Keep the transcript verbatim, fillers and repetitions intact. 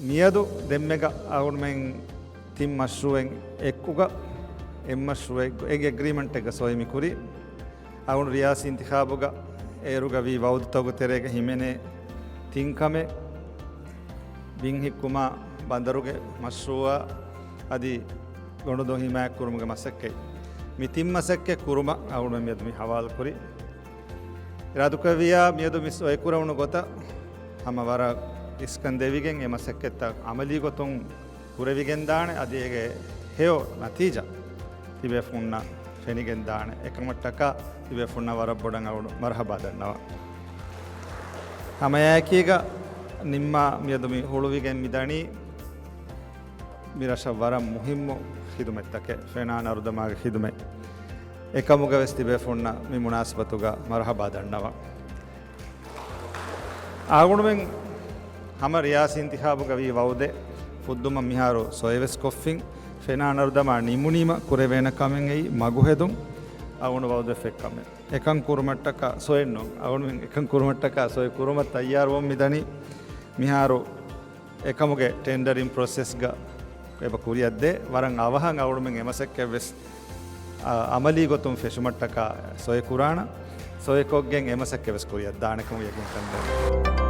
މިއަދު ދެންމެގަ އަޅުގަނޑުމެން ތިން މަޝްރޫއެއް އެއްކުގަ އެއް މަޝްރޫއެއް އެއް އެގްރީމަންޓެއްގަ ސޮއި މި ކުރީ. އަޅުގަނޑު ރިޔާސީ އިންތިޚާބުގަ އޭރުގަ ވީ ވައުދުތަކުގެ ތެރޭގަ ހިމެނޭ ތިން ކަމެއް. ބިން ހިއްކުމާ، ބަނދަރުގެ މަޝްރޫއާ އަދި ގޮނޑުދޮށް ހިމާޔަތްކުރުމުގެ މަސައްކަތް. މި ތިން މަސައްކަތް ކުރުމަށް އަޅުގަނޑުމެން މިއަދު މި ހަވާލުކުރި. އިރާދަކުރެއްވިއްޔާ މިއަދު މި ސޮއިކުރެވުނު ގޮތަށް ހަމަ ވަރަށް އިސްކަން ދެވިގެން އެ މަސައްކަތްތައް އަމަލީ ގޮތުން ކުރެވިގެންދާނެ، އަދި އޭގެ ހެޔޮ ނަތީޖާ ތިބޭފުންނަށް ފެނިގެންދާނެ. އެކަމަށްޓަކާ ތިބޭފުންނަށް ވަރަށް ބޮޑަށް އަޅުގަނޑު މަރުޙަބާ ދަންނަވަން. ހަމައެކީގަ ނިންމާ މިއަދު މި ހުޅުވިގެން މިދަނީ މި ރަށަށް ވަރަށް މުހިއްމު ޚިދުމަތްތަކެއް، ފެނާން އަރުދަމާގެ ޚިދުމަތް. އެކަމުގަވެސް ތިބޭފުންނަށް މި މުނާސަބަތުގަ މަރުޙަބާ ދަންނަވަން. އަޅުގަނޑުމެން ހަމަ ރިޔާސީ އިންތިޚާބުގަ ވީ ވައުދެއް ފުއްދުމަށް މިހާރު ސޮއެވެސް ކޮށްފިން. ފެނާން އަރުދަމާ ނިމުނީމަ ކުރެވޭނެ ކަމެއް އެއީ މަގުހެދުން. އަޅުގަނޑު ވައުދެއް ފެއްކަމެއް. އެކަން ކުރުމަށްޓަކާ ސޮއެއްނު. އަޅުގަނޑުމެން އެކަން ކުރުމަށްޓަކާ ސޮއެ ކުރުމަށް ތައްޔާރުވަމުން މިދަނީ. މިހާރު އެކަމުގެ ޓެންޑަރިން ޕްރޮސެސްގަ އެބަ ކުރިއަށްދޭ. ވަރަށް އަވަހަށް އަޅުގަނޑުމެން އެމަސައްކަތްވެސް، އަ، އަމަލީ ގޮތުން ފެށުމަށްޓަކާ ސޮއެ ކުރާނަ، ސޮއެކޮށްގެން އެމަސައްކަތްވެސް ކުރިއަށްދާނެކަމުގެ ޔަގީންކަން ދޭން.